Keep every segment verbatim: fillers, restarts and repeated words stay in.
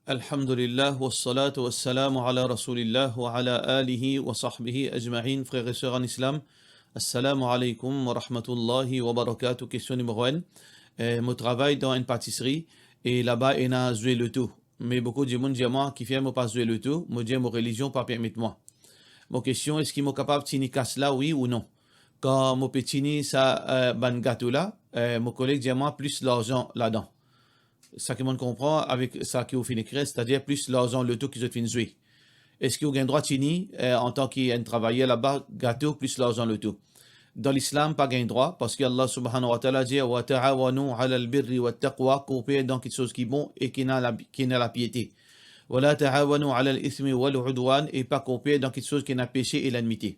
Alhamdulillah, wassalatu wassalamu ala Rasoulillah wa ala alihi wa sahbihi ajmain. Frer e ser an Islam, assalamu alaykoum wa rahmatullahi wa barakatuh. Kestion nimero enn. Eh, mo travay dan enn patisri e laba ena zwe loto. Me boukou dimoun dir mwa kifer mo pa zwe loto, mo dir mo relizion pa permet mwa. Mo kestion, eski mo kapav tini kas la, wi ou non? Kan mo pe tini sa, eh, bann gato la, eh, mo koleg dir mwa plis larzan ladan. Sa ki mo konpran avek sa ki ou finn ekrir, setadir plis larzan loto ki zot finn zwe. Eski ou gagn drwa tini, eh, antan ki enn travayer laba, gato plis larzan loto? Dan Lislam, pa gagn drwa, parski Allah Subhanahu wa Ta'ala dir, "Wa ta'awanu alal birri wat taqwa", konper dan kiksoz ki bon e ki ena la, ki ena lapiete. "Wa la ta'awanu alal ithmi wal udwan", e pa konper dan kiksoz ki ena pese e lennmite.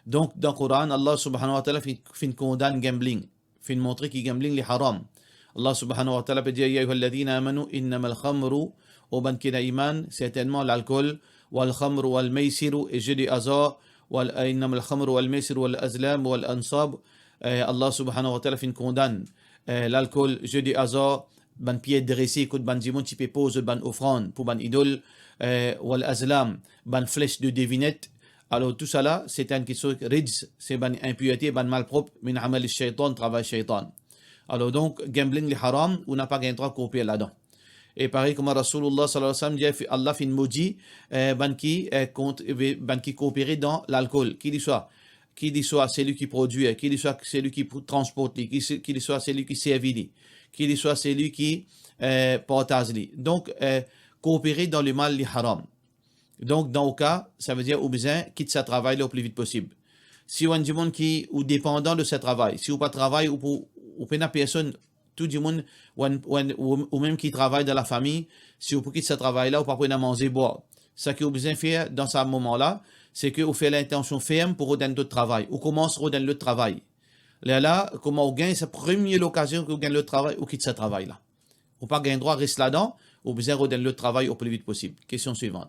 Donk, dan Koran, Allah Subhanahu wa Ta'ala finn, finn kondann gambling, finn montre ki gambling li haram. Allah Subhanahu wa Ta'ala pe dir, "Ya ayyuhalladhina amanu, innamal khamru", o bann ki ena iman, sertennman lalkol, "wal khamru wal maysiru", e ze de azar, wal, eh, "innamal khamru wal maysiru wal azlam wal ansab". Eh, Allah Subhanahu wa Ta'ala finn kondann, eh, lalkol, ze de azar, bann pier drese kot bann dimoun ti pe poz zot bann ofrann pou bann idol, eh, wal azlam, bann fles de devinet. Alor, tousala, se enn kiksoz ridz, se bann inpirte, bann malprop, min amali shaytan, travay shaytan. Alor donk, gambling li haram, ou napa gagn drwa konper ladan. E parey kouma Rasoulillah sallallahu alayhi wa sallam dir, Allah finn modi, eh, bann ki, eh, kont-, eh, bann ki koopere dan lalkol, ki li swa, ki li swa seli ki prodwir, ki li swa seli ki pou transport li, ki se-, ki li swa seli ki servi li, ki li swa seli ki, eh, partaz li. Donk, eh, koopere dan lemal li haram. Donk, dan ou ka, sa vedir ou bizin kit sa travay la o pli vit posib. Si ou enn dimoun ki ou depandan de sa travay, si ou pa travay, ou pou, ou pena personn, tou dimoun, ou enn, ou enn, ou, ou mem ki travay dan lafami, si ou pou kit sa travay la, ou pa pou ena manze bwar. Sa ki ou bizin fer dan sa moman la, se ke ou fer lintansion ferm pou rod enn lot travay. Ou koumans rod enn lot travay. Lerla, kouma ou gagn sa premie lokazion ki ou gagn lot travay, ou kit sa travay la. Ou pa gagn drwa res ladan, ou bizin rod enn lot travay o pli vit posib. Kestion swivan.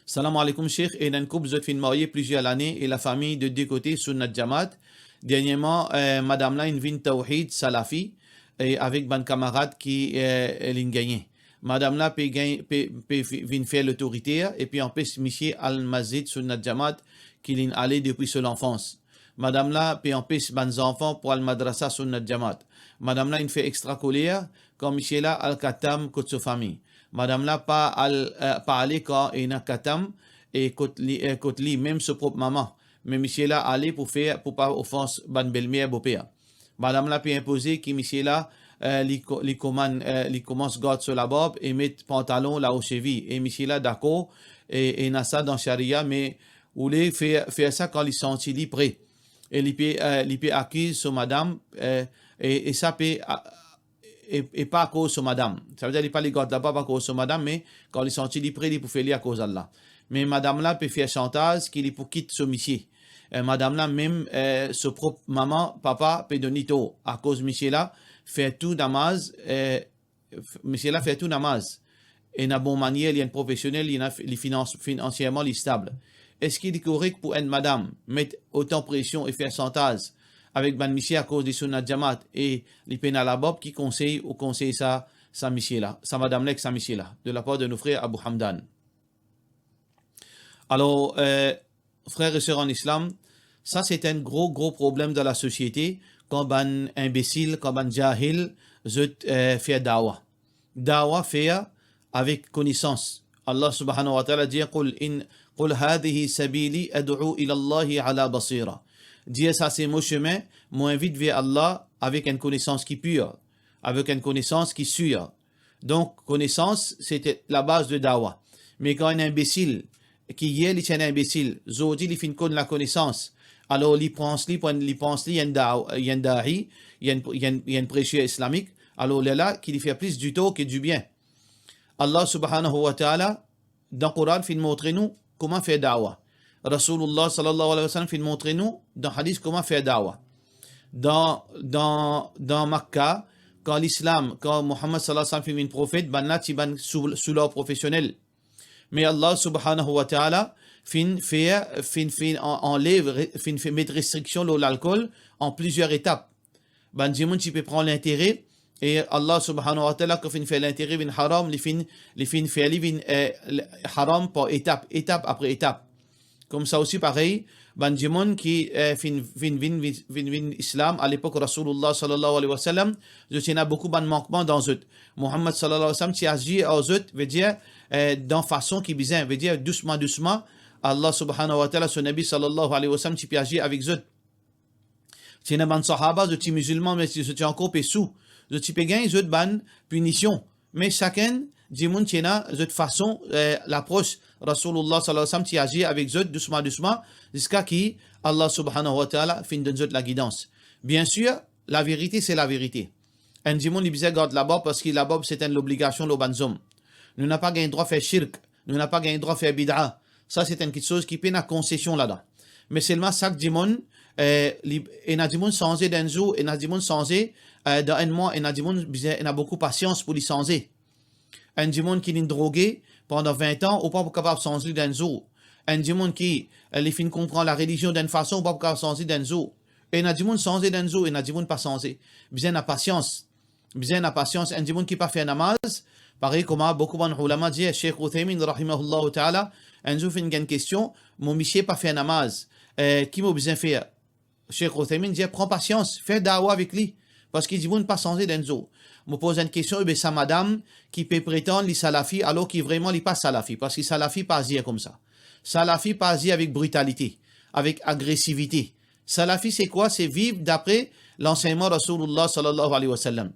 Salam alaikum, Cheikh. Ena enn koup, zot finn marye plizier lane e lafami de de kote sunnat jamaat. Dernierman, eh, madam la inn vinn tawhid salafi, e avek bann kamarad ki, eh, linn gagne. Madam la pe gagn-, pe, pe fi-, vinn fer lotoriter e pe anpes misie al masjid sunnat jamaat ki linn ale depi so lanfans. Madam la pe anpes bann zanfan pou al madrasa sunnat jamaat. Madam la inn fer extra koler kan misie la al katam kot so fami. Madam la pa al, eh, pa ale kan ena katam e kot li, eh, kot li mem so prop mama. Me misie la ale pou fer, pou pa ofans bann belmer, boper. Madam la pe inpoze ki misie la, eh, li ko-, li komann, eh, li koumans gard so labarb e met pantalon lao sevi. E misie la dakor, e, ena sa dan sharia, me oule fer, fer sa kan li santi li pre. E li pe, eh, li pe akiz so madam, eh, e, e sa pe, a, e, e pa akoz so madam. Savedir li pa le gard labarb akoz so madam, me kan li santi li pre, li pou fer li akoz Allah. Me madam la pe fer shantaz ki li pou kit so misie. Eh, madam la mem, eh, so prop mama, papa pe donn li tor, akoz misie la fer tou namaz, eh, f-, misie la fer tou namaz. Ena bon manier, li enn profesionel, li ena f-, li finans-, finansierman li stab. Eski li korek pou enn madam met otan presion e fer shantaz avek bann misie akoz li sunnat jamaat e li pena labarb? Ki konsey ou konsey sa, sa misie la, sa madam la ek sa misie la, de lapar de nou frer Abou Hamdan? Alor, eh, frer e ser an Islam, sa se enn gro, gro problem dan lasosiete, kan bann inbesil, kan bann jahil, zot, eh, fer dawa. Dawa fer avek konesans. Allah Subhanahu wa Ta'ala dir, "Qul in, qul hadhihi sabili ad'u ila Allahi ala basira." Dir, "Sa se mo semin, mo invit ver Allah avek enn konesans ki pir, avek enn konesans ki sir." Donk, konesans, se te labaz de dawa. Me kan enn inbesil, ki yer li ti enn inbesil, zordi li finn konn lakonesans, alor li pans li pou enn, li pans li enn da-, enn da'i, enn, enn, enn preser islamik, alor lerla ki li fer plis ditor ki dibien. Allah Subhanahu wa Ta'ala, dan Koran, finn montre nou kouma fer dawa. Rasoulillah sallallahu alayhi wa sallam finn montre nou dan hadis kouma fer dawa. Dan, dan, dan Makka, kan Lislam, kan Muhammad sallallahu alayhi wa sallam finn vinn profet, bann la ti bann sou-, soular profesionel. Me Allah Subhanahu wa Ta'ala finn fer, finn, finn an-, anlev, re-, finn, finn met restriksion lor lalkol an plizier etap. Bann dimoun ti pe pran lintere E Allah subhanahu wa ta'ala, kan finn fer lintere vinn haram, li finn, li finn fer li vinn, eh, haram par etap, etap apre etap. Koumsa osi parey, bann dimoun ki, eh, finn, vinn, vinn, vinn, vinn, vinn Islam alepok Rasoulillah sallallahu alayhi wa sallam, zot ti ena boukou bann mankman dan zot. Muhammad sallallahu alayhi wa sallam ti azir ar zot, vedir, eh, dan fason ki bizin, vedir dousman, dousman, Allah subhanahu wa ta'ala, so Nabi sallallahu alayhi wa sallam ti pe azir avek zot. Ti ena bann sahaba, zot ti mizilman, me zot ti ankor pe sou. Zot ti pe gagn zot bann pinision. Me sakenn dimoun ti ena zot fason, eh, lapros Rasoulillah sallallahu alayhi wa sallam ti azir avek zot dousman, dousman, ziska ki Allah subhanahu wa ta'ala finn donn zot lagidans. Biensir, laverite se laverite. Enn dimoun li bizin gard labarb parski labarb se enn lobligasion lor bann zom. Nou napa gagn drwa fer shirk, nou napa gagn drwa fer bid'a. Sa se enn kiksoz ki pena konsesion ladan. Me selman sak dimoun, eh, li, ena dimoun sanze dan enn zour, ena dimoun sanze, eh, dan enn mwa, ena dimoun bizin ena boukou pasians pou li sanze. Enn dimoun ki linn droge pandan vin an, ou pa pou kapav sanz li dan enn zour. Enn dimoun ki, eh, li finn konpran larelizion dan enn fason, ou pa pou kapav sanz li dan enn zour. Ena dimoun sanze dan enn zour, ena dimoun pa sanze. Bizin ena pasians. Bizin ena pasians. Enn dimoun ki pa fer namaz, parey kouma boukou bann oulama dir, Sheikh Uthaymin rahimahullahu ta'ala, enn zour finn gagn kestion, mo misie pa fer namaz, eh, ki mo bizin fer? Sheikh Uthaymin dir, pran pasians, fer dawa avek li, parski dimoun pa sanze dan enn zour. Mo poz enn kestion, ebe sa madam ki pe pretann li salafi, alor ki vreman li pa salafi, parski salafi pa azir koumsa. Salafi pa azir avek britalite, avek agresivite. Salafi se kwa? Se viv dapre lansegnman Rasoulillah sallallahu alayhi wa sallam.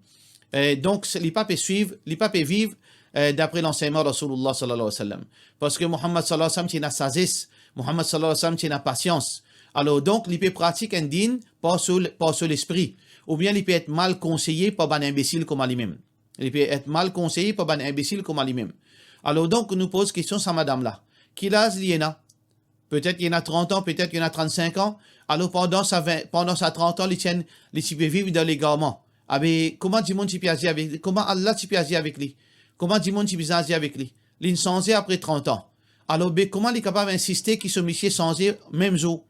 Eh, donk, se, li pa pe swiv, li pa pe viv, eh, dapre lansegnman Rasoulillah sallallahu alayhi wa sallam. Parski Muhammad sallallahu alayhi wa sallam ti ena sazes, Muhammad sallallahu alayhi wa sallam ti ena pasians. Alor, donk, li pe pratik enn din par so, par so lespri, oubien li pe et mal konseye par bann inbesil kouma limem. Li pe et mal konseye par bann inbesil kouma limem. Alor, donk, nou poz kestion sa madam la. Ki laz li ena? Petet li ena trant an, petet li ena trannsink an. Alor, pandan sa vin, pandan sa trant an, li ti enn, li ti pe viv dan legarman. Abe, kouma dimoun ti pe azir avek li? Kouma Allah ti pe azir avek li? Kouma dimoun ti bizin azir avek li? Linn sanze apre trant an. Alor, be, kouma li kapav insiste ki so misie sanze mem zour?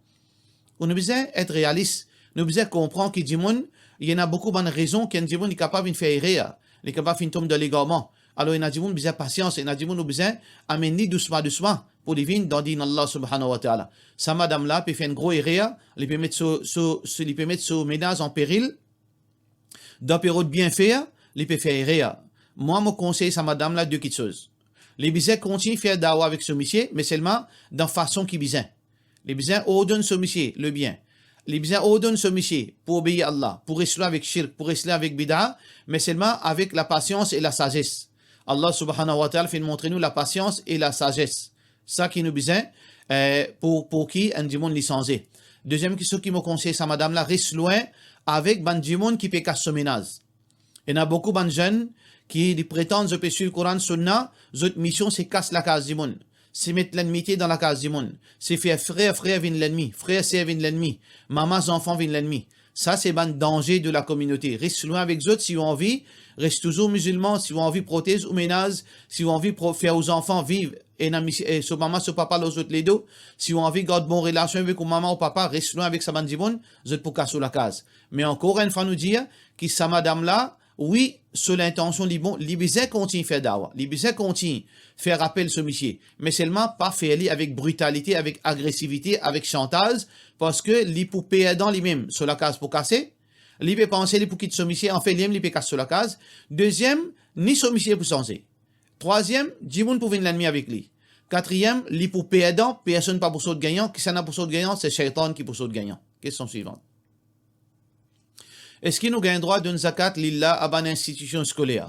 Ou nou bizin et realis. Nou bizin konpran ki dimoun, li ena boukou bann rezon ki enn dimoun li kapav vinn fer erer, li kapav finn tom dan legarman. Alor, ena dimoun bizin pasians, ena dimoun ou bizin amenn li dousman, dousman pou li vinn dan din Allah subhanahu wa ta'ala. Sa madam la pe fer enn gro erer, li pe met so, so, so, li pe met so menaz an peril. Dan pe rod bienfer, li pe fer erer. Mwa, mo konsey sa madam la de kiksoz. Li bizin kontign fer dawa avek so misie, me selman dan fason ki bizin. Li bizin ordonn so misie lebien. Li bizin ordonn so misie pou obeir Allah, pou res lwin avek shirk, pou res lwin avek bid'a, me selman avek lapasians e lasazes. Allah subhanahu wa ta'ala finn montre nou lapasians e lasazes. Sa ki nou bizin, eh, pou, pou ki enn dimoun li sanze. Deziem kiksoz ki mo konsey sa madam la, res lwin avek bann dimoun ki pe kas so menaz. Ena boukou bann zenn ki li pretann zot pe swiv Koran, Sunna, zot mision se kas lakaz dimoun, se met lennmite dan lakaz dimoun, se fer frer, frer vinn lennmi, frer, ser vinn lennmi, mama, zanfan vinn lennmi. Sa se bann danze de lakominote. Res lwin avek zot si ou anvi res touzour mizilman, si ou anvi protez ou menaz, si ou anvi pro-, fer ou zanfan viv ena mis-, eh, so mama, so papa lor zot ledo, si ou anvi gard bon relasion avek ou mama, ou papa, res lwin avek sa bann dimoun, zot pou kas ou lakaz. Me ankor enn fwa nou dir ki sa madam la, wi, so lintansion li bon, li bizin kontign fer dawa, li bizin kontign fer rapel so misie, me selman pa fer li avek britalite, avek agresivite, avek shantaz, parski li pou perdan limem, so lakaz pou kase, li pe panse li pou kit so misie, anfin limem li pe kas so lakaz. Deziem, ni so misie pou sanze. Trwaziem, dimoun pou vinn lennmi avek li. Katriem, li pou perdan, personn pa pou sort gagnan, kisannla pou sort gagnan? Se sheytan ki pou sort gagnan. Kestion swivan. Eski nou gagn drwa donn zakat lillah a bann institision skoler?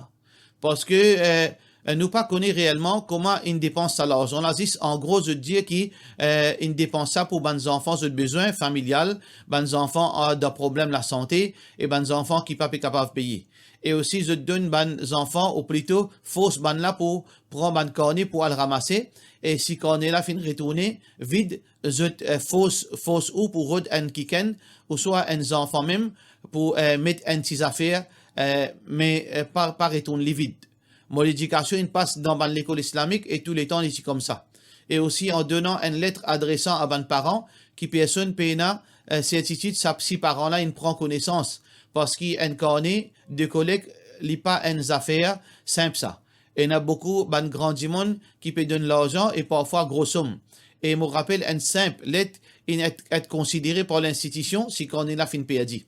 Parski, eh, nou pa kone reelman kouma inn depans sa larzan la, zis an gro zot dir ki, eh, inn depans sa pou bann zanfan zot bezwin familial, bann zanfan, ah, dan problem lasante e bann zanfan ki pa pe kapav peye. E osi zot donn bann zanfan, ou plito fors bann la pou pran bann karne pou al ramase, e si karne la finn retourne vid, zot, eh, fors, fors ou pou rod enn kikenn, ouswa enn zanfan mem, pou, eh, met enn ti zafer, eh, me, eh, pa, pa retourn li vid. Mo ledikasion inn pas dan bann lekol islamik e touletan li ti koumsa. E osi an donan enn let adresan a bann paran ki personn pena, eh, sertitid sa, si paran la inn pran konesans, parski enn karne de kolek, li pa enn zafer sinp sa. Ena boukou bann gran dimoun ki pe donn larzan e parfwa gro som. E mo rapel enn sinp let inn et, et konsidere par linstitision si karne la finn perdi.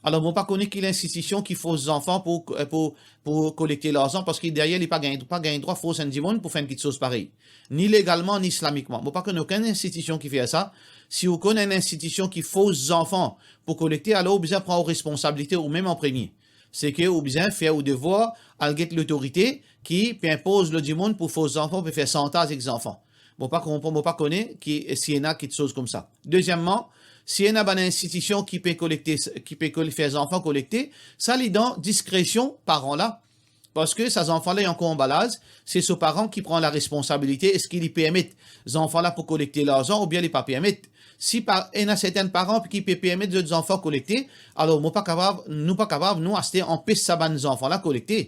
Alor, mo pa kone ki linstitision ki fors zanfan pou, pou, pou kolekte larzan, parski deryer li pa gagn, pa gagn drwa fors enn dimoun pou fer enn kiksoz parey. Ni legalman, ni islamikman. Mo pa konn okenn institision ki fer sa. Si ou konn enn institision ki fors zanfan pou kolekte, alor ou bizin pran ou responsabilite ou mem an premie. Seki ou bizin fer ou devwar, al get lotorite ki pe inpoz lor dimoun pou fors zanfan, pe fer santaz ek zanfan. Mo pa konpran, mo pa kone ki, si ena kiksoz koumsa. Dezieman, si ena bann institision ki pe kolekte, ki pe kol-, fer zanfan kolekte, sa li dan diskresion paran la. Parski sa zanfan la li ankor anba laz, se so paran ki pran laresponsabilite, eski li permet zanfan la pou kolekte larzan oubien li pa permet. Si pa, ena sertin paran ki pe permet zot zanfan kolekte, alor mo pa kapav, nou pa kapav, nou aster anpes sa bann zanfan la kolekte.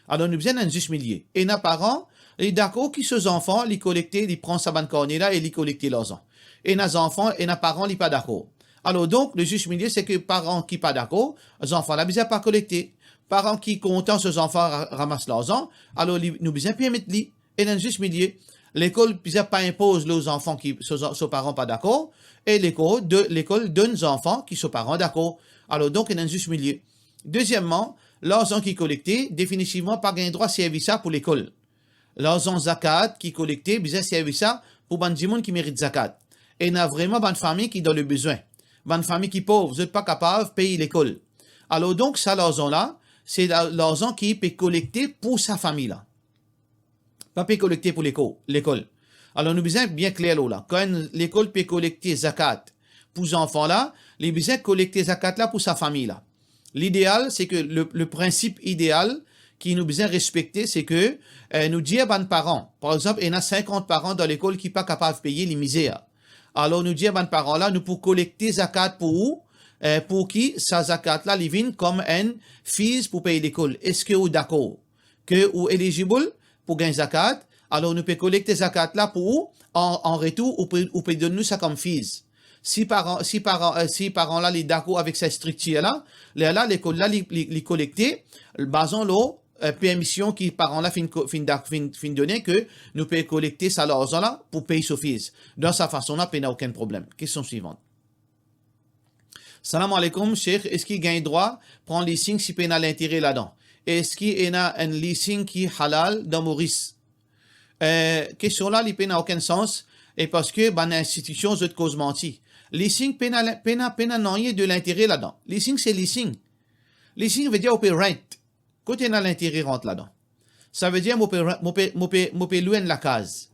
Alor nou bizin enn zis milie. Ena paran, li dakor ki so zanfan, li kolekte, li pran sa bann karne la e li kolekte larzan. Ena zanfan, ena paran, li pa dakor. Alor donk, le zis milie, seki paran ki pa dakor, zanfan la bizin pa kolekte. Paran ki kontan so zanfan ra-, ramas larzan, alor li, nou bizin permet li. Ena enn zis milie. Lekol bizin pa inpoz lor zanfan ki so, so paran pa dakor, e lekol, de, lekol donn zanfan ki so paran dakor. Alor donk, ena enn zis milie. Dezieman, larzan ki kolekte, definitivman pa gagn drwa servi sa pou lekol. Larzan zakat ki kolekte bizin servi sa pou bann dimoun ki merit zakat. Ena vreman bann fami ki dan lebezwin. Bann fami ki pov, zot pa kapav pey lekol. Alor donk, sa larzan la, se la, larzan ki pe kolekte pou sa fami la. Pa pe kolekte pou leko-, lekol. Alor nou bizin bien kler lor la. Kan enn lekol pe kolekte zakat pou zanfan la, li bizin kolekte zakat la pou sa fami la. Lideal, seki le, le prinsip ideal ki nou bizin respekte, seki, eh, nou dir bann paran, par exanp, ena sinkant paran dan lekol ki pa kapav peye, li mizer. Alor nou dir bann paran la, nou pou kolekte zakat pou ou, eh, pou ki sa zakat la, li vinn kom enn fees pou pey lekol. Eski ou dakor? Ke ou elizible pou gagn zakat, alor nou pe kolekte zakat la pou ou, an, an retour, ou pe, ou pe donn nou sa kom fees. Si paran, si paran, eh, si paran la, li dakor avek sa striktir la, lerla lekol la, li, li, li kolekte, bazan lor, eh, permision ki paran la finn ko-, finn dak-, finn, finn done, ke nou pe kolekte sa larzan la pou pey so fees. Dan sa fason la, pena okenn problem. Kestion swivan. Salam aleykoum, Sheikh, eski gagn drwa pran leasing si pena lintere ladan? Eski ena enn leasing ki halal dan Moris? Eh, kestion la, li pena okenn sans, e parski bann institision, zot koz manti. Leasing pena, pena, pena nanye de lintere ladan. Leasing, se leasing. Leasing vedir ou pe rent. Kot ena lintere rant ladan? Savedir mo pe, mo pe, mo pe, mo pe lwe enn lakaz.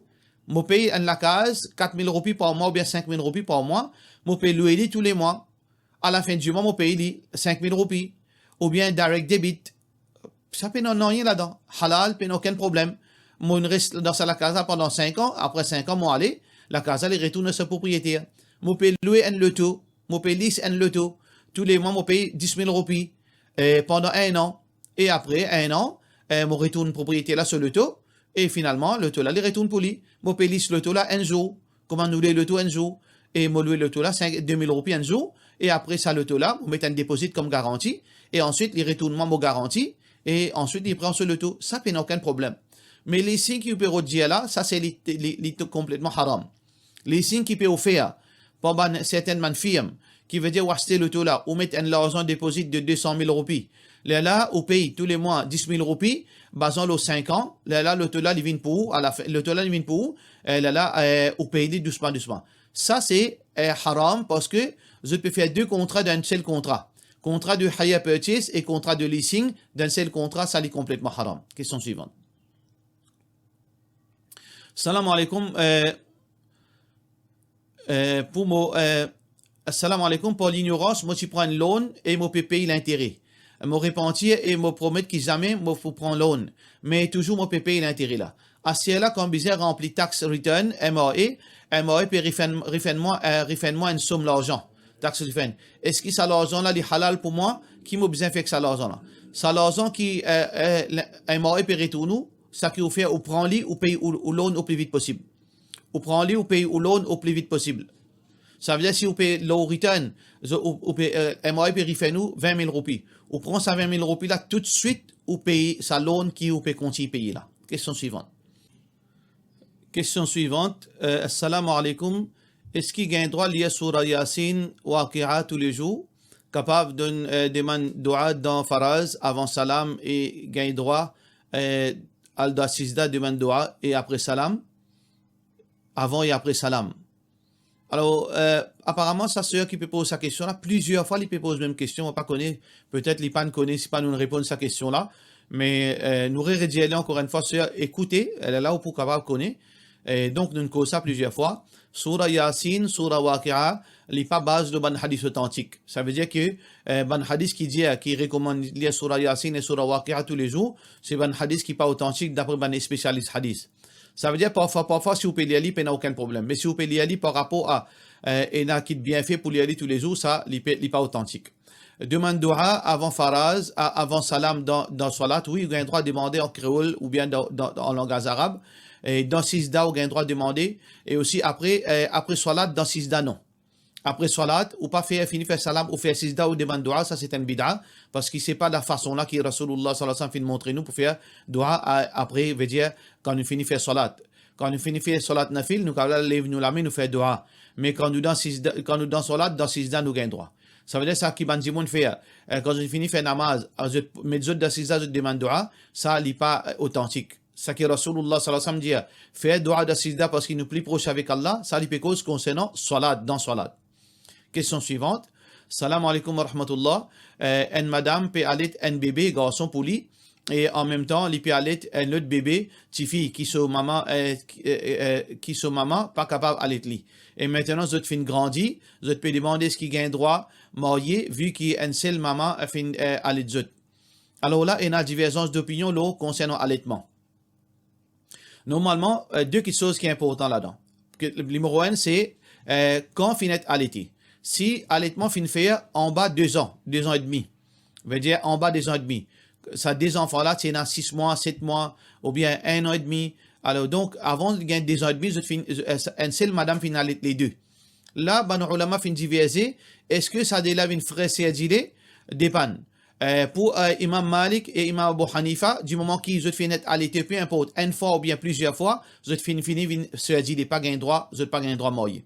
Mo pey enn lakaz kat mil roupi par mwa oubien sink mil roupi par mwa, mo pe lwe li tou le mwa. Alafin di mwa, mo pey li sink mil roupi. Oubien direct debit. Sa pena nanye ladan. Halal, pena okenn problem. Mo inn res dan sa lakaz la pandan sink an, apre sink an, mo ale, lakaz la, li retourn so propriyeter. Mo pe lwe enn loto, mo pe lease enn loto. Tou le mwa, mo pey dis mil roupi, eh, pandan enn an. E apre enn an, eh, mo retourn propriyeter la so loto, e finalman, loto la, li retourn pou li. Mo pe lease loto la enn zour, kouma nou lwe loto enn zour, e mo lwe loto la sink, de mil roupi enn zour, e apre sa loto la, mo met enn depozit kom garanti, e answit, li retourn mwa mo garanti, e answit, li pran so loto. Sa pena okenn problem. Me leasing ki ou pe rod dir la, sa se li, li, li to-, konpletman haram. Leasing ki pe ofer par bann, sertin bann firm, ki vedir ou aste loto la, ou met enn larzan depozit de de san mil roupi. Lerla, ou pey tou le mwa dis mil roupi, bazan lor sink an, lerla, loto la, li vinn pou ou, alafin, loto la, li vinn pou ou, eh, lerla, eh, ou pey li dousman, dousman. Sa, se, eh, haram, parski zot pe fer de kontra dan enn sel kontra. Kontra de hire purchase e kontra de leasing dan enn sel kontra, sa, li konpletman haram. Kestion swivan. Salam aleykoum, eh, eh, pou mo, eh, salam aleykoum, par lignorans, mo ti pran enn loan e mo pe pey lintere. Mo repanti e mo promet ki zame mo pou pran loan, me touzour mo pe pey lintere la. Aster la, kan bizin ranpli tax return, M R A, M R A pe refund, refund mwa, eh, refund mwa enn som larzan, tax refund. Eski sa larzan la, li halal pou mwa? Ki mo bizin fer ek sa larzan la? Sa larzan ki, eh, eh, le-, M R A pe retourn ou, sa ki ou fer, ou pran li, ou pey ou, ou loan o pli vit posib. Ou pran li, ou pey ou loan o pli vit posib. Savedir si ou pe loan return, zo-, ou, ou pe, eh, M R I pe refund ou vin mil roupi. Ou pran sa vin mil roupi la toutswit, ou pey sa loan ki ou pe kontign peye la. Kestion swivant. Kestion swivant, eh, Assalamu alaikum. Eski gagn drwa lir Soura Yasin, Waqi'a toulezour? Kapav donn, eh, demann doua dan faraz avan salam e gagn drwa, eh, al dan sizda demann doua e apre salam? Avan e apre salam. Alor, eh, aparaman, sa ser ki pe poz sa kestion la, plizier fwa li pe poz mem kestion, mo pa kone, petet li pa'nn kone si pa nou'nn reponn sa kestion la, me, eh, nou re-, redir li ankor enn fwa, ser, ekoute, eh, la, la ou pou kapav kone. Eh, donk, nou'nn koz sa plizier fwa. Soura Yasin, Soura Waqi'a, li pa baz lor bann hadis otantik. Savedir ke, eh, bann hadis ki dir, ki rekomann lir Soura Yasin e Soura Waqi'a toulezour, se bann hadis ki pa otantik dapre bann spesialis hadis. Savedir, parfwa, parfwa, si ou pe lir li, pena okenn problem. Me si ou pe lir li par rapor a, eh, ena ki bien fer pou lir li toulezour, sa, li pe, li pa otantik. Demann doua avan faraz, a-, avan salam dan, dan swalat, wi, ou gagn drwa demande an kreol oubien dan, dan, an langaz arab. E dan sizda, ou gagn drwa demande. E osi apre, eh, apre swalat, dan sizda, non. Apre swalat, ou pa fer, fini fer salam, ou fer sizda, ou demann doua, sa se enn bid'a, parski se pa lafason la ki Rasoulullah sallallahu alayhi wa sallam finn montre nou pou fer doua a-, apre, vedir, kan nou fini fer swalat. Kan nou fini fer swalat nafil, nou kapav lev nou lame, nou fer doua. Me kan nou dan sizda, kan nou dan swalat, dan sizda nou gagn drwa. Savedir sa ki bann dimoun fer, eh, kan zot fini fer namaz, ah, zot met zot dan sizda, zot demann doua, sa li pa, eh, otantik. Sa ki Rasoulullah sallallahu alayhi wa sallam dir, fer doua dan sizda parski nou pli pros avek Allah, sa li pe koz konsernan swalat, dan swalat. Kestion swivant. Salam alaikum wa rahmatullah. Eh, enn madam pe alet enn bebe garson pou li, e anmemtan li pe alet enn lot bebe tifi ki so mama, eh, ki, eh, eh, eh, ki so mama pa kapav alet li. E mintenan zot finn grandi, zot pe demande eski gagn drwa marye, vi ki enn sel mama, eh, finn, eh, alet zot. Alor la, ena diverzans dopinion lor konsernan aletman. Normalman, eh, de kiksoz ki inportan ladan. Ke, nimero enn, se, eh, kan finn et alete. Si aletman finn fer anba de zan, de zan edmi, vedir anba de zan edmi, sa de zanfan la, ti ena sis mwa, set mwa, oubien enn an edmi. Alor, donk, avan gagn de zan edmi, zot finn, eh, enn sel madam finn alet le de. La, bann oulama finn diverze, eski sa de la vinn frer serdile? Depann. Eh, pou, eh, Imam Malik e Imam Abu Hanifa, di moman ki zot finn et alete, pe inport, enn fwa oubien plizier fwa, zot finn fini vinn serdile, pa gagn drwa, zot pa gagn drwa marye.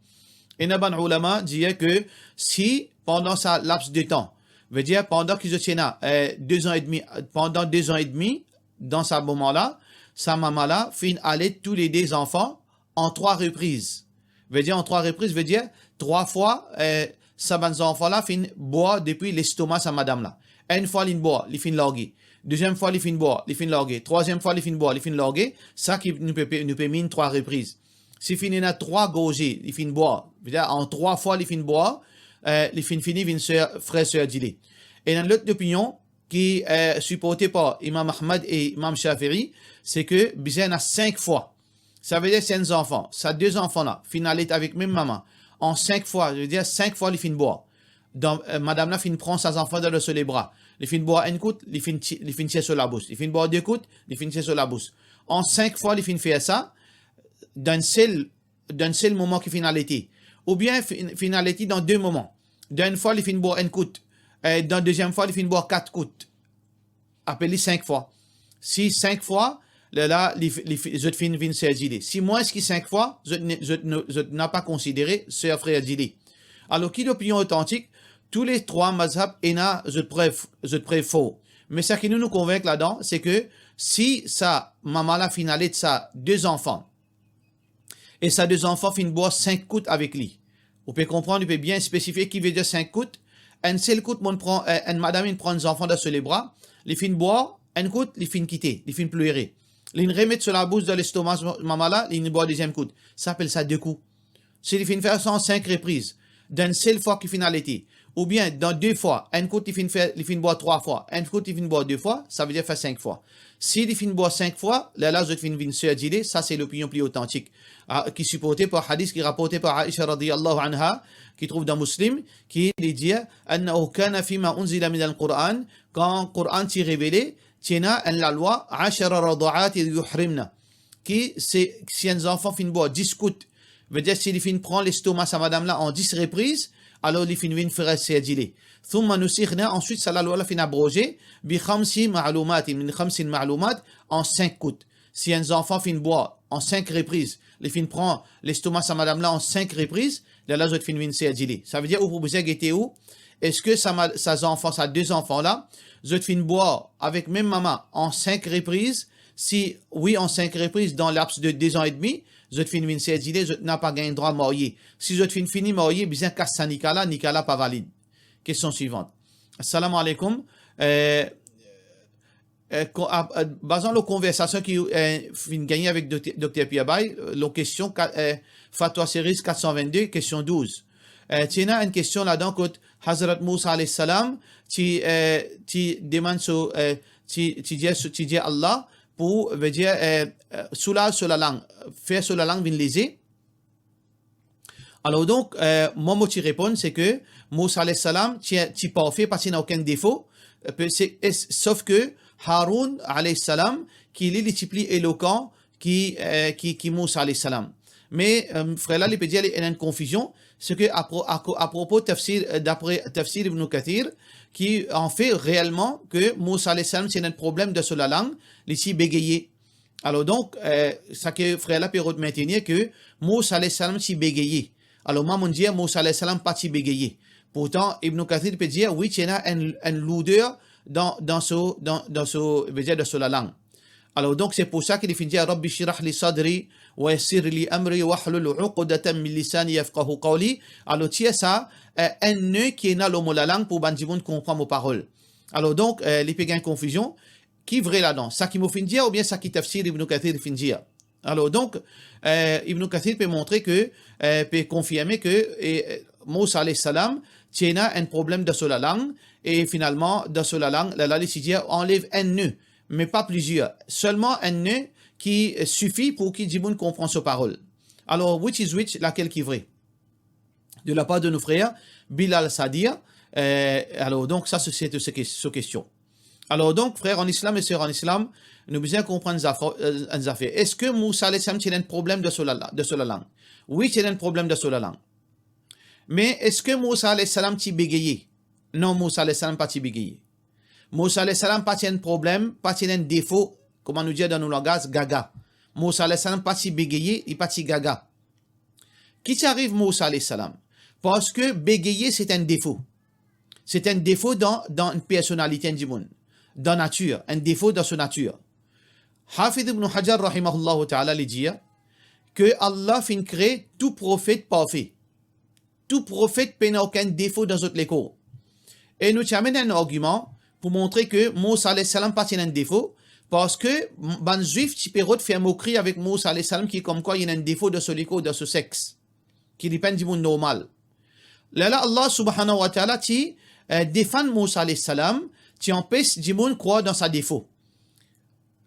Ena bann oulama dir ke si pandan sa laps de tan, vedir pandan ki zot ti ena, eh, de zan edmi, pandan de zan edmi, dan sa moman la, sa mama la finn alet tou le de zanfan an trwa repriz. Vedir an trwa repriz, vedir trwa fwa, eh, sa bann zanfan la finn bwar depi lestoma sa madam la. Enn fwa linn bwar, li finn large. Deziem fwa li finn bwar, li finn large. Trwaziem fwa li finn bwar, li finn large. Sa ki nou pe, pe, nou pe mean trwa repriz. Si finn ena trwa gorze, li finn bwar, vedir an trwa fwa li finn bwar, eh, li finn fini vinn ser, frer serdile. Ena lot opinion ki, eh, siporte par Imam Ahmad e Imam Shafi'i, se ke bizin ena sink fwa. Savedir si enn zanfan, sa de zanfan la, finn alet avek mem mama, an sink fwa, vedir sink fwa li finn bwar. Dan, eh, madam la finn pran sa zanfan dan so lebra. Li finn bwar enn kout, li finn ti-, li finn tir so labous. Li finn bwar de kout, li finn tir so labous. An sink fwa li finn fer sa, dan enn sel, dan enn sel moman ki finn alete. Oubien finn, finn alete dan de moman. Dan enn fwa li finn bwar enn kout. Eh, dan deziem fwa li finn bwar kat kout. Apel li sink fwa. Si sink fwa, lerla, li, li, zot finn vinn serdile. Si mwins ki sink fwa, zot ne, zot ne, zot napa konsidere ser frer serdile. Alor, ki lopinion otantik? Tou le trwa mazhab ena zot prev, zot prev for. Me sa ki nou, nou konvink ladan, se ke si sa mama la finn alet sa de zanfan, e sa de zanfan finn bwar sink kout avek li. Ou pe konpran, ou pe bien spesifie ki vedir sink kout. Enn sel kout, monn pran, eh, enn madam inn pran enn zanfan dan so lebra, li finn bwar enn kout, li finn kite, li finn plere. Linn remet so labous dan lestoma mama la, linn bwar deziem kout. Sa apel sa de kou. Si li finn fer sa an sink repriz, dan enn sel fwa ki finn alete, oubien dan de fwa, enn kout li finn fer, li finn bwar trwa fwa, enn kout li finn bwar de fwa, savedir fer sink fwa. Si li finn bwar sink fwa, lerla zot finn vinn serdile, sa se lopinion pli otantik, ah, ki siporte par hadis ki raporte par Aisha radiyallahu anha, ki trouv dan Muslim, ki li dir, "Annahu kana fima unzila minal Qur'an", kan Qur'an ti revele, ti ena enn lalwa, "ashara rada'at yuhrimna", ki se, si enn zanfan finn bwar dis kout, Vedir si li finn pran lestoma sa madam la an dis repriz, alor li finn vinn frere serdile. Thumma nusikhna, answit sa lalwa la finn abroze, bi khamsi ma'lumatin, min khamsin ma'lumat, an sink kout. Si enn zanfan finn bwar an sink repriz, li finn pran lestoma sa madam la an sink repriz, lerla zot finn vinn serdile. Savedir ou pou bizin gete ou, eski sa ma-, sa zanfan, sa de zanfan la, zot finn bwar avek mem mama an sink repriz? Si wi, an sink repriz, dan laps de de zan edmi, zot finn vinn serdile, zot napa gagn drwa marye. Si zot finn fini marye, bizin kas sa nika la, nika la pa valid. Kestion swivant. Assalamu alaikum. Eh, eh, ko-, a, a, bazan lor konversasion ki, eh, finn gagne avek dokter, dokter Pierre Bay, eh, lor kestion ka-, eh, Fatwa Series kat san vennde, kestion douz. Eh, ti ena enn kestion ladan kot Hazrat Mousa alayhis salam ti, eh, ti demann so, eh, ti, ti dir so, ti dir Allah pou, vedir, eh, eh, soulaz so lalang, fer so lalang vinn leze. Alor donk, eh, mwa mo ti reponn, se ke Mousa alayhis salam ti, ti parfe, pa ti ena okenn defo, eh, pe-, se, es-, sof ke Haroun alayhis salam, ki li, li ti pli elokan ki, eh, ki, ki Mousa alayhis salam. Me, eh, frer la, li pe dir li ena enn konfizion, se ke apro-, ako-, apropo tafsir, eh, dapre tafsir Ibn Kathir, ki anfet, reelman, ke Mousa alayhis salam ti ena enn problem dan so lalang, li ti begeye. Alor donk, eh, sa ke frer la pe rod mentenir ke Mousa alayhis salam ti begeye. Alor mwa, monn dir Mousa alayhis salam pa ti begeye. Pourtan, Ibn Kathir pe dir, wi, ti ena enn, enn louder dan, dan so, dan, dan so, vedir dan so lalang. Alor donk, se pou sa ki li finn dir, "Rabbi shrah li sadri, wa yassir li amri, wahlul uqdatan min lisani yafqahu qawli." Alor, tir sa, eh, enn ne ki ena lor mo lalang pou bann dimoun konpran mo parol. Alor donk, eh, li pe gagn konfizion. Ki vre ladan? Sa ki mo finn dir oubien sa ki tafsir Ibn Kathir finn dir? Alor donk, eh, Ibn Kathir pe montre ke, eh, pe konfirme ke, eh, Mousa alayhis salam ti ena enn problem dan so lalang, e finalman, dan so lalang, lerla li ti dir anlev enn ne, me pa plizier, selman enn ne ki, eh, sifi pou ki dimoun konpran so parol. Alor, which is which, lakel ki vre? De la par de nou frer Bilal Sadir, eh, alor donk, sa se, se, se ke-, so kestion. Alor donk, frer an islam e ser an islam, nou bizin konprann zafa-, eh, enn zafer. Eski Mousa alayhis salam ti ena enn problem dan so lala-, dan so lalang? Wi, ti ena enn problem dan so lalang. Me eski Mousa alayhis salam ti begeye? Non, Mousa alayhis salam pa ti begeye. Mousa alayhis salam pa ti ena enn problem, pa ti ena enn defo, kouma nou dir dan nou langaz, gaga. Mousa alayhis salam pa ti begeye, li pa ti gaga. Ki ti ariv Mousa alayhis salam? Parski begeye, se enn defo. Se enn defo dan, dan enn personalite enn dimoun, dan natir, enn defo dan so natir. Hafiz Ibn Hajar, rahimahullahu ta'ala, li dir ke Allah finn kree tou profet parfe. Tou profet pena okenn defo dan zot lekor. E nou ti amenn enn argiman pou montre ke Mousa alayhis salam pa ti ena enn defo, parski m-, bann Zwif ti pe rod fer mokri avek Mousa alayhis salam, ki komkwa li ena enn defo dan so lekor, dan so sex, ki li pa enn dimoun normal. Lerla Allah subhanahu wa ta'ala ti, eh, defann Mousa alayhis salam, ti anpes dimoun krwar dan sa defo.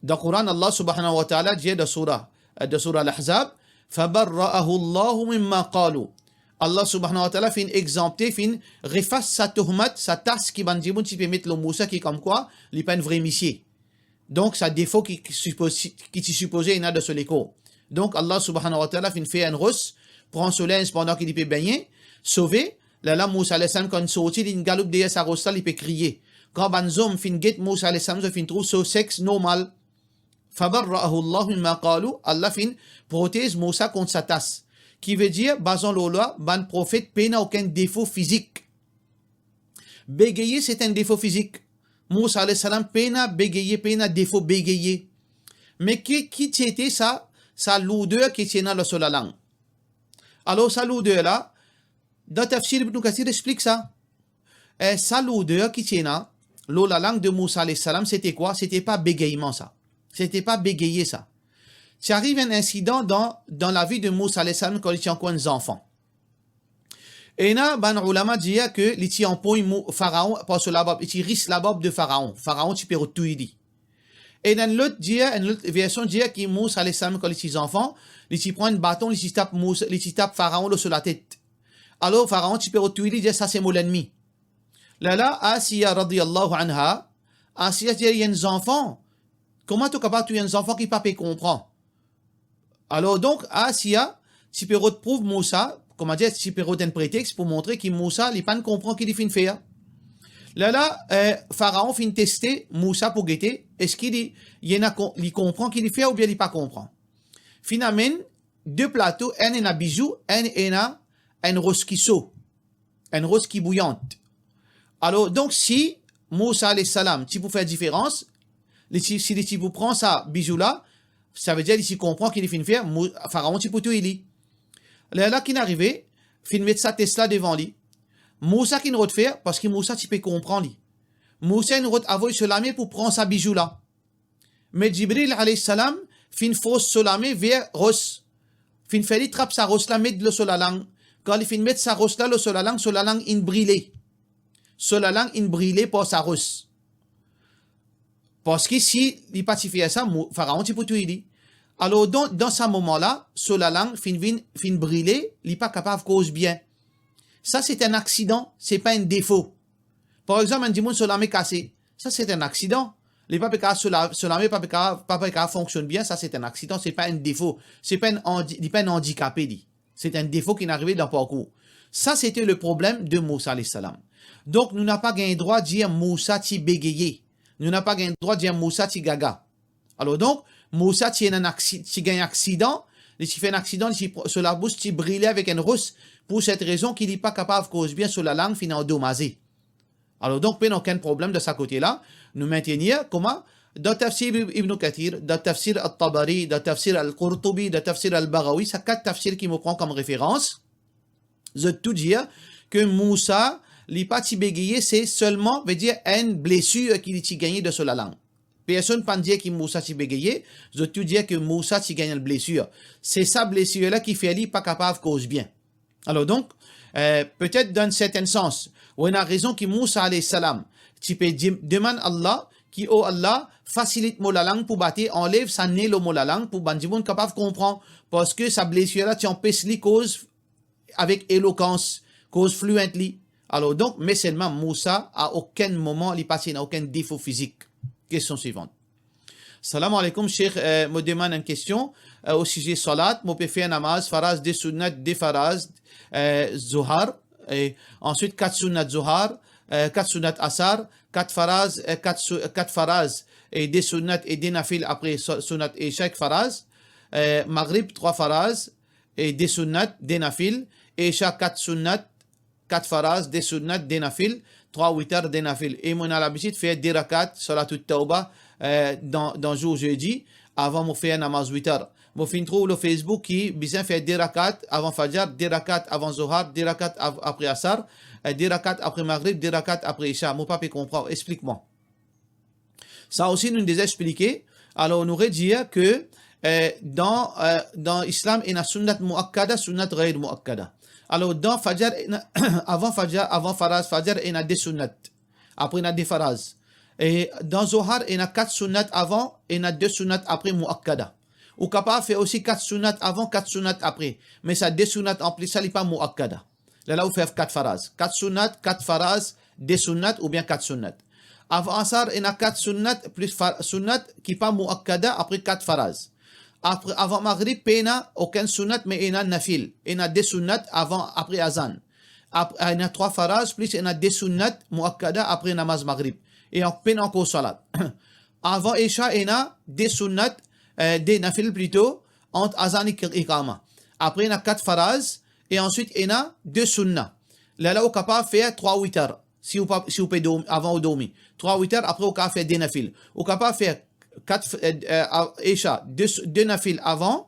Dan Koran, Allah subhanahu wa ta'ala dir dan soura, eh, dan soura Al-Ahzab, "Fabarra'ahu Allahu mimma qalu." Allah subhanahu wa ta'ala finn exanpte, finn efas sa tohmat, sa tas ki bann dimoun ti pe met lor Mousa, ki komkwa li pa enn vre misie. Donk, sa defo ki, ki sipoze, ki ti sipoze ena dan so lekor. Donk, Allah subhanahu wa ta'ala finn fer enn ros pran so linz pandan ki li pe begne, sove. Lerla Mousa alayhis salam, kan sorti, li galoup deryer sa ros la, li pe kriye. Kan bann zom finn get Mousa alayhis salam, zot finn trouv so sex normal. "Fabarra'ahu Allahu mimma qalu", Allah finn protez Mousa kont sa tas. Ki vedir, bazan lor la, bann profet pena okenn defo fizik. Begeye, se enn defo fizik. Mousa alayhis salam pena begeye, pena defo begeye. Me ki, ki ti ete sa, sa louder ki ti ena lor so lalang? Alor, sa louder la, dan tafsir Ibn Kathir explik sa. Eh, sa louder ki ti ena lor lalang de Mousa alayhis salam, se te kwa? Se te pa begeyman sa. Se te pa begeye sa. Ti ariv enn insidan dan, dan lavi de Mousa alayhis salam kan li ti ankor enn zanfan. Ena bann oulama dir ke li ti anpogn Mo-, Faraon par so labarb, li ti ris labarb de Faraon. Faraon ti pe rod touy li. Ena enn lot dir, enn lot version dir ki Mousa alayhis salam, kan li ti zanfan, li ti pran enn baton, li ti tap Mousa, li ti tap Faraon lor so latet. Alor Faraon ti pe rod touy li, dir, "Sa se mo lennmi." Lerla Asiya radiyallahu anha, Asiya dir, "Li enn zanfan. Kouma to kapav touy enn zanfan ki pa pe konpran?" Alor donk, Asiya ti pe rod prouv Mousa, koumadir, ti pe rod enn pretex pou montre ki Mousa, li pa'nn konpran ki li finn fer. Lerla, eh, Faraon finn teste Mousa pou gete, eski li, li ena kon-, li konpran ki li fer oubien li pa konpran. Finn amenn de plato, enn ena bizou, enn ena enn ros ki so, enn ros ki bouyant. Alor, donk, si Mousa alayhi salam ti pou fer diferans, li ti, si li ti pou pran sa bizou la, savedir li ti konpran ki li finn fer, Mo-, Faraon ti pou touy li. Lerla ki'nn arive, finn met sa tes la devan li. Mousa ki'nn rod fer, parski Mousa ti pe konpran li. Mousa inn rod avoy so lame pou pran sa bizou la. Me Jibril alayhi salam finn fors so lame ver ros, finn fer li trap sa ros la, met lor so lalang. Kan li finn met sa ros la lor so lalang, so lalang inn brile. So lalang inn brile par sa ros. Parski si li pa ti fer sa, Mo-, Faraon ti pou touy li. Alor, dan, dan sa moman la, so lalang finn vinn, finn brile, li pa kapav koz bien. Sa, se enn aksidan, se pa enn defo. Par exanp, enn dimoun so lame kase, sa se enn aksidan. Li pa pe kapav, so la-, so lame pa pe kapav, pa pe kapav fonksionn bien, sa se enn aksidan, se pa enn defo, se pa enn andi-, li pa enn andikape li. Se enn defo ki'nn arive dan parkour. Sa, se te le problem de Mousa alayhi salam. Donk, nou napa gagn drwa dir Mousa ti begeye. Nou napa gagn drwa dir Mousa ti gaga. Alor donk, Mousa ti ena enn aksi-, ti gagn aksidan, li ti fer enn aksidan, li ti pr-, so labous ti brile avek enn ros, pou set rezon ki li pa kapav koz bien, so lalang finn andomaze. Alor donk, pena okenn problem dan sa kote la. Nou mentenir kouma dan tafsir Ib-, Ibn Kathir, dan tafsir At-Tabari, dan tafsir Al-Qurtubi, dan tafsir Al-Baghawi, sa kat tafsir ki mo pran kom referans, zot tou dir ke Mousa, li pa ti begeye, se selman, vedir, enn blesir ki li ti gagne dan so lalang. Personn pa'nn dir ki Mousa ti begeye, zot tou dir ke Mousa ti gagn enn blesir. Se sa blesir la ki fer li pa kapav koz bien. Alor donk, eh, petet dan enn sertenn sans, ou ena rezon ki Mousa alayhi salam ti pe di-, demann Allah ki, "O Allah, fasilit mo lalang pou bate, anlev sa ne lor mo lalang pou bann dimoun kapav konpran, parski sa blesir la ti anpes li koz avek elokans, koz fluently." Alor donk, me selman Mousa, a okenn moman, li pa ti ena okenn defo fizik. Kestion swivan. Salam aleykoum, Sheikh, eh, mo demann enn kestion, eh, o size salat, mo pe fer namaz faraz, de sunnat, de faraz, eh, Zohar, e answit kat sunnat Zohar, eh, kat sunnat Asar, kat faraz, eh, kat su-, kat faraz e de sunnat e de nafil, apre su-, sunnat Isha ek faraz, eh, Maghrib, trwa faraz e de sunnat, de nafil, Isha, kat sunnat, kat faraz, de sunnat, de nafil, trwa witar, de nafil. E mo ena labitid fer de rakat, Salatul Tawba, eh, dan, dan zour zedi, avan mo fer namaz witar. Mo finn trouv lor Facebook ki bizin fer de rakat avan Fajar, de rakat avan Zohar, de rakat av-, apre Asar, eh, de rakat apre Maghrib, de rakat apre Isha. Mo pa pe konpran. Explik mwa. Sa osi nou deza explike. Alor, nou redir ke, eh, dan, eh, dan Islam, ena sunnat muakkada, sunnat ghayr muakkada. Alor, dan Fajar, ena, avan Fajar, avan faraz Fajar, ena de sunnat. Apre, ena de faraz. E dan Zohar, ena kat sunnat avan, ena de sunnat apre muakkada. Ou kapav fer osi kat sunnat avan, kat sunnat apre. Me sa de sunnat anplis sa, li pa muakkada. Lerla ou fer kat faraz. Kat sunnat, kat faraz, de sunnat oubien kat sunnat. Avan Asar, ena kat sunnat plis fa-, sunnat ki pa muakkada, apre kat faraz. Apre, avan Maghrib, pena okenn sunnat, me ena nafil. Ena de sunnat avan, apre azan. Apre, ena trwa faraz, plis ena de sunnat muakkada apre namaz Maghrib. E an-, pena ankor salat. Avan Isha, ena de sunnat, eh, de nafil plito, ant azan ek ikama. Apre, ena kat faraz, e answit ena de sunna. Lerla ou kapav fer trwa witar, si ou pa, si ou pe dormi, avan ou dormi. Trwa witar, apre ou kapav fer de nafil. Ou kapav fer kat f-, eh, eh, a-, Isha, de s-, de nafil avan,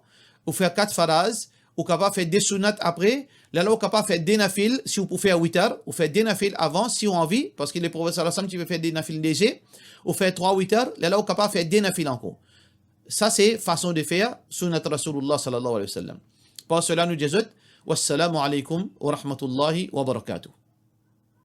ou fer kat faraz, ou kapav fer de sunnat apre, lerla ou kapav fer de nafil, si ou pou fer witar, ou fer de nafil avan, si ou anvi, parski Leprofet sallallahu alayhi wa sallam ti pe fer de nafil leze, ou fer trwa witar, lerla ou kapav fer de nafil ankor. Sa se fason de fer sunnat Rasoulillah sallallahu alayhi wa sallam. Par sela, nou dir zot, wassalamu alaykum wa rahmatullahi wa barakatuh.